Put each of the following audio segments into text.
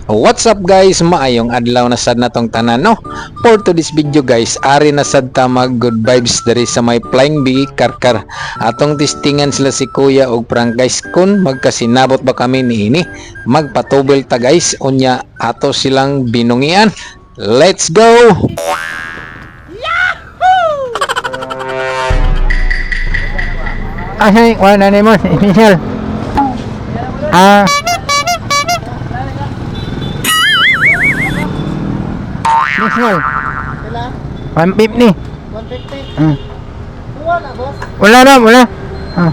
What's up, guys? Maayong adlaw na sad natong tanan, no. For to this video, guys, ari na sad ta mag good vibes diri sa may Flying V Carcar. Atong testingan sila si Kuya og Frank, guys, kung magkasinabot ba kami niini. Magpatubel ta, guys, unya ato silang binungian. Let's go! Ay, wala na mo, initial. Ah. Initial. Sila? 150. 150? Kuha na, boss. Wala na, wala. Ah.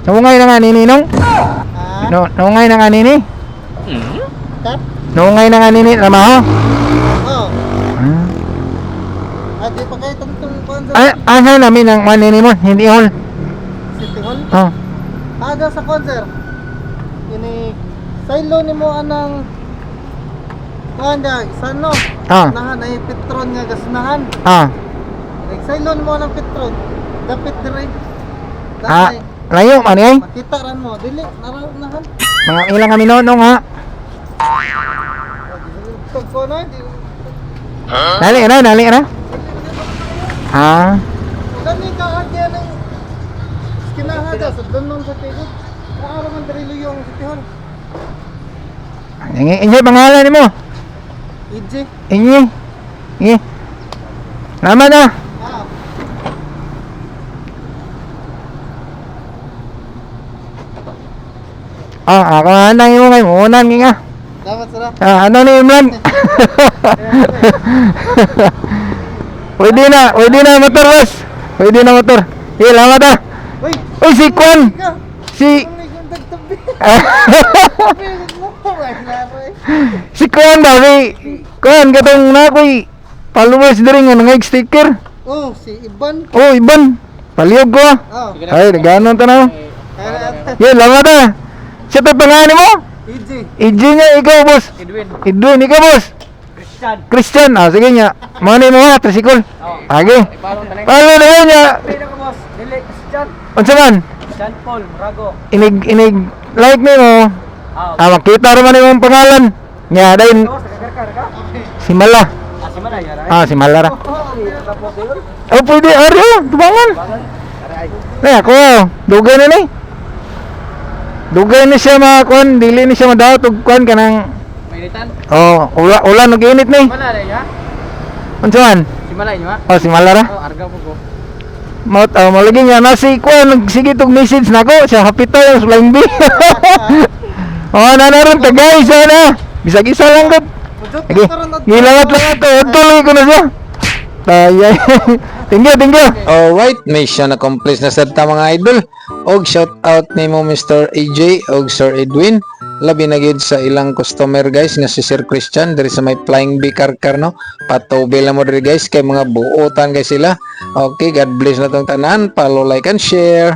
Naungay na nga nini nong? Ah? No, naungay na nga nini? Kap? Naungay na nga nini, ramaho? Oo. Ah. Ah, di pa kayo tungtong kuhan sa Ay, asa namin ang manini mo? Hindi hall. City Hall? Oh. Aga sa kuhan, sir. Ini, silo ni mo anang kuhan da, sano? Ah. Nahan ay Petron nga gasnahan. Ah. Silo ni mo anang Petron. Dapit dire. Ah. Danay. Layo man ay. Makita ran mo. Dili, naran nahan. Mga ilang kami noon nga. Tug ko na, di. Dali na, dali na. Ah. Dani ka agya ng skinaha da sa doon sa tigod. Naara man diri yung City Hall. Ingi, ingi pangalan nimo. EJ. Ingi. Ingi. Nama na. Ah. Ah, ako anang imo kay muunan gi nga. Dapat sila. Ah, ano ni Imran? Pwede na motor, boss. Pwede na motor. Eh, lamat ah. Uy! Uy, si Kwan. Ka! Si Ang ikong tagtabi. Tabi mo. Ay, laro eh. Si Kwan ba, si Kwan katong na ako'y followers diri nga nangay sticker. Oh, si Iban. Oh, Iban. Paliyog ko ah. Oh. Ay, nagano tanaw. Kaya Ye, lamat ah. Siya to pangalan mo? EJ. EJ niya, ikaw, boss. Edwin. Edwin, ikaw, boss. Christian. Christian, ah, sige niya. Money mo ha, tricycle. Age. Ipalong tanay. Paano na yun niya? Pila ka, boss. Dili Christian. Unsa man? John Paul Murago. Inig, inig, like nimo. Ah. Ah, makita raman imong pangalan. Nya, dayon Boss, nagakarkar ka? si Mala. Ah, si Malay ara. Ah, si Mala ra. Tapos yun. Oh, pwede, ari oh, tubangan. Aray. Na, ako, dugay na ni. Dugay ni siya mga kuan, dili ni siya madaot og kuan kanang Mainitan. oh, ula, ulan og init ni. Malay niya. Unsa man? Si Malay niya. Oh, si Mala ra. Oh, arga po ko. Mot oh, malagi niya na si kuan nagsige tog message nako, siya happy tayo sa Flying B. Oh, na na ron tagay siya na. Bisag isa lang gud. Mujot Sige. ka ron at- Gilangat lang ato, tuloy ko na siya. Tayay. Thank you, thank you. Alright, mission accomplished na sad ta, mga idol. Og shout out nimo, Mr. AJ og Sir Edwin. Labi na gyud sa ilang customer, guys, nga si Sir Christian diri sa may Flying B Carcar, no. Patubil na mo diri, guys, kay mga buotan guys sila. Okay, God bless na tong tanan. Follow, like and share.